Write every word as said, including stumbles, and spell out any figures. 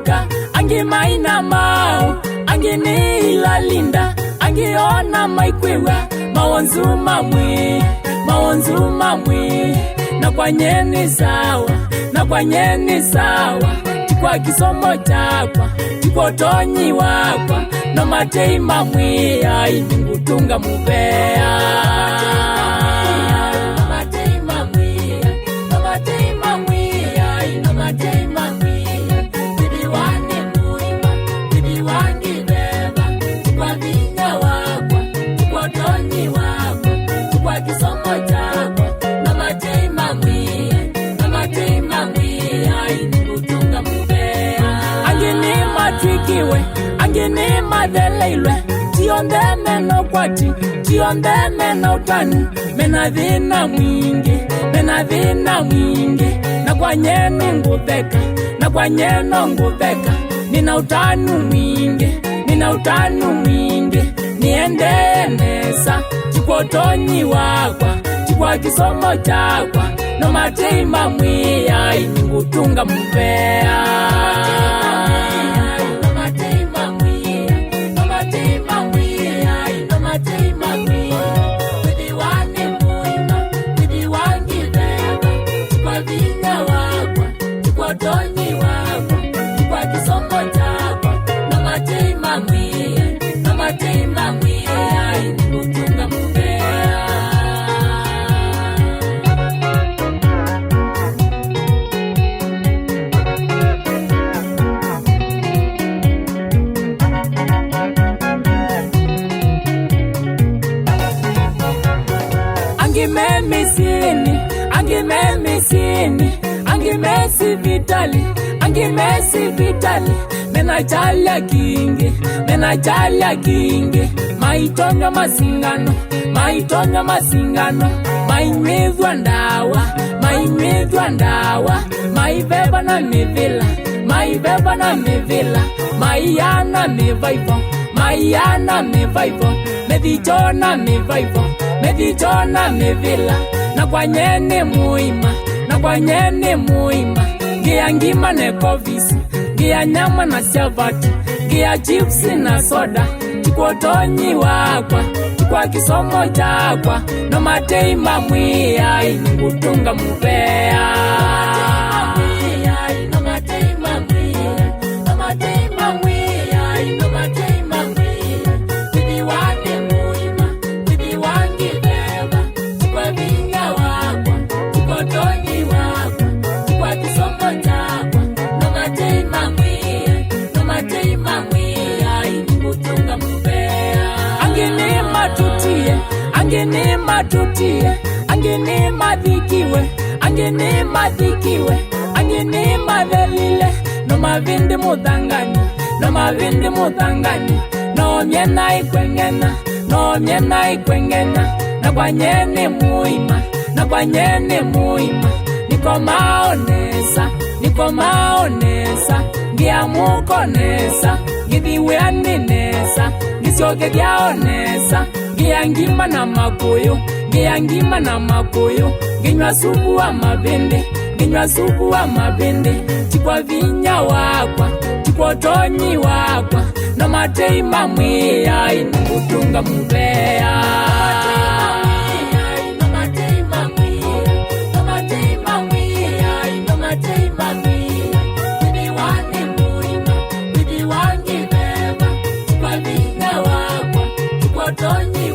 Angĩ maina mao, angĩ nĩ ilalinda, angĩ ona maikwĩw'a mawonzu mamwe, mawonzu mamwe. Na kwa nyie nĩ sawa, na kwa nyie nĩ sawa. Ti kwa kĩsomo kyakwa, ti kwa ũtonyi wakwa, no matei ma Mwĩai nĩngũtũnga mũvea. No matei ma Mwĩai, no matei ma Mwĩai, no matei ma Mwĩai. Viviwa nĩ mũima, viviwa ngĩ veva, ti kwa vinya wakwa, ti kwa ũtonyi wakwa, ti kwa kĩsomo kyakwa, no matei ma Mwĩai, no matei ma Mwĩai nĩngũtũnga mũvea. Angĩ nĩmatw'ĩkiwe, angĩ nĩmatheleilwe, ti onthe mena ũkwati, ti onthe mena ũtanu, mena thĩna mwingĩ, mena thĩna mwingĩ. Na kwa nyie nĩngũtheka, na kwa nyie no ngũtheka. Nĩna ũtanu mwingĩ, nĩna ũtanu mwingĩ. Nĩendee nesa, ti kwa ũtonyi wakwa, ti kwa kĩsomo kyakwa, no matei ma Mwĩai nĩngũtũnga mũvea. No matei ma Mwĩai, no matei ma Mwĩai, no matei ma Mwĩai. Viviwa nĩ mũima, viviwa ngĩ veva, ti kwa vinya wakwa, ti kwa ũtonyi wakwa, ti kwa kĩsomo kyakwa, no matei ma Mwĩai, no matei ma Mwĩai nĩngũtũnga mũvea. Angĩ me mĩsyĩnĩ, angĩ me mĩsyĩnĩ, angĩ me sivitalĩ, angĩ me sivitalĩ. Mena kyalya kingĩ, mena kyalya kingĩ. Maitonywa masingano, maitonywa masingano. Mainywĩthw'a ndawa, mainywĩthw'a ndawa. Maiveva na mĩvĩla, maiveva na mĩvĩla. Maiana mĩvaivo, maiana mĩvaivo. Mĩthityo na mĩvaivo, mĩthityo na mĩvĩla. Na kwa nyie nĩ mũima, na kwa nyie nĩ mũima. Ngĩa ngima na kovisi, ngĩa nyama na syavati, ngĩa chips na soda. Ti kwa ũtonyi wakwa, ti kwa kĩsomo kyakwa, no matei ma Mwĩai nĩngũtũnga mũvea. No matei ma Mwĩai, no matei ma Mwĩai, no matei ma Mwĩai. Viviwa nĩ mũima, viviwa ngĩ veva, ti kwa vinya wakwa, ti kwa ũtonyi wakwa, ti kwa kĩsomo kyakwa, no matei ma Mwĩai, no matei ma Mwĩai nĩngũtũnga mũvea. Angĩ nĩmatũtie, angĩ nĩmatũtie, angĩ nĩmathikiwe, angĩ nĩmathikiwe, angĩ nĩmathelile, no mavĩndĩ mũthangani, no mavĩndĩ mũthangani, no myena ĩkweng'ena, no myena ĩkweng'ena. Na kwa nyie nĩ mũima, na kwa nyie nĩ mũima. Nĩkomao nesa, nĩkomao nesa, ngĩamũka o nesa, ngĩthi wĩanĩ nesa, ngĩsyokethya o nesa. Ngĩa ngima na makũyũ, ngĩa ngima na makũyũ, ngĩnyw'a supu wa mavĩndĩ, ngĩnyw'a supu wa mavĩndĩ. Ti kwa vinya wakwa, ti kwa ũtonyi wakwa, no matei ma Mwĩai nĩngũtũnga mũvea. No matei ma Mwĩai, no matei ma Mwĩai, no matei ma Mwĩai. Viviwa nĩ mũima, viviwa ngĩ veva, ti kwa vinya wakwa, ti kwa ũtonyi